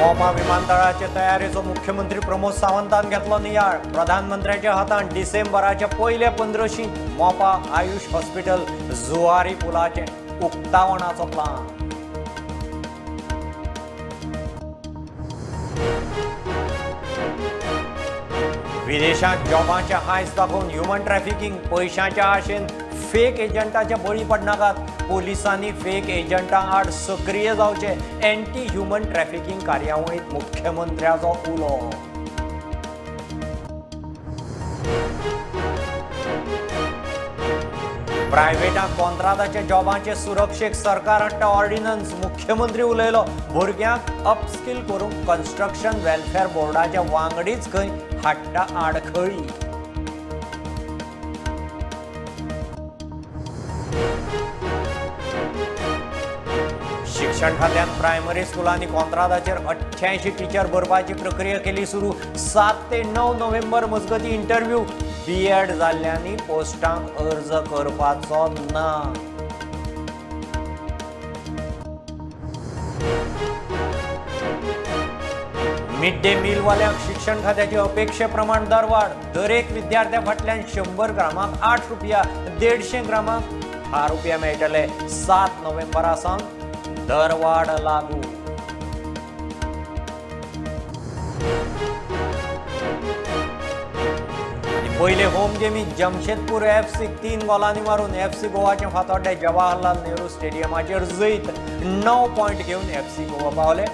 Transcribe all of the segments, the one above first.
मोपा विमानतळाचे तयारेचो मुख्यमंत्री प्रमोद सावंतान घेतलो नियाळ. प्रधानमंत्र्याच्या हातान डिसेंबराच्या पयले पंद्रशींत मोपा आयुष हॉस्पिटल जुवारी पुलाचे उक्तावणाचो प्लान. विदेशात जॉबाचे हायस दाखोवन ह्युमन ट्रॅफिकिंग, पयशांच्या आशेन फेक एजंटाचे बळी पडनाकात. पोलिसांनी फेक एजंटां आड सक्रीय जावचे. एंटी ह्युमन ट्रॅफिकिंग कार्यावळींत मुख्यमंत्र्याचो उलो. प्रायव्हेटाक कॉन्त्रादाच्या जॉबाचे सुरक्षेक सरकार हाडटा ऑर्डिनन्स. मुख्यमंत्री उलयलो, भुरग्यांक अपस्किल करूंक कन्स्ट्रक्शन वेलफेअर बोर्डाच्या वांगडीच खंय हाडटा आडखळी. शिक्षण खात्यान प्रायमरी स्कुलांनी कॉन्त्रादाचेर 88 टिचर भरपाची प्रक्रिया केली सुरू. 7 ते 9 नोव्हेंबर मजगती इंटरव्यू. बीएड जाल्ल्यांनी पोस्टांक अर्ज करपाचो ना. मिड डे मीलवाल्यांक शिक्षण खात्याची अपेक्षे प्रमाण दरवाड. दरेक विद्यार्थ्या फाटल्यान 100 ग्रामाक 8 रुपया, 150 ग्रामाक 10 रुपया मेळटले. 7 नोव्हेंबरा सावन दरवाड लागू. पयले होम गेमीत जमशेदपूर एफसी 3 गोलांनी मारून एफसी गोवाचे फातोड्डे जवाहरलाल नेहरू स्टेडियमाचेर जैत. 9 पॉयंट घेवन एफसी गोवा पावले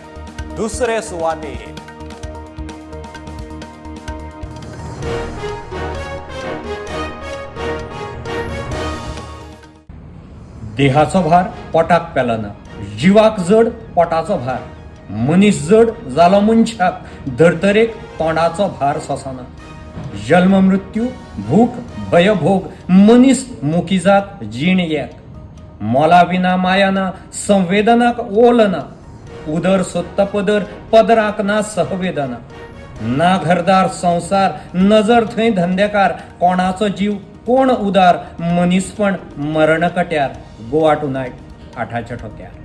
दुसरे सुवातेर. देहाचो भार पोटाक पेलना, जिवाक जड पोटाचो भार, मनीस जड जालो मनशाक, धर्तरेक तोंडाचो भार सोंसना. जल्म मृत्यू भूक भयभोग, मनीस मुकीजात जीण एक. मोला विना माया ना, संवेदनाक ओल ना, उदर सोदता पदर, पदराक ना सहवेदना. ना घरदार संवसार, नजर थंय धंदेकार, कोणाचो जीव कोण उदार, मनीसपण मरणकट्यार. गोवा टुनायट 8च्या ठोक्यार.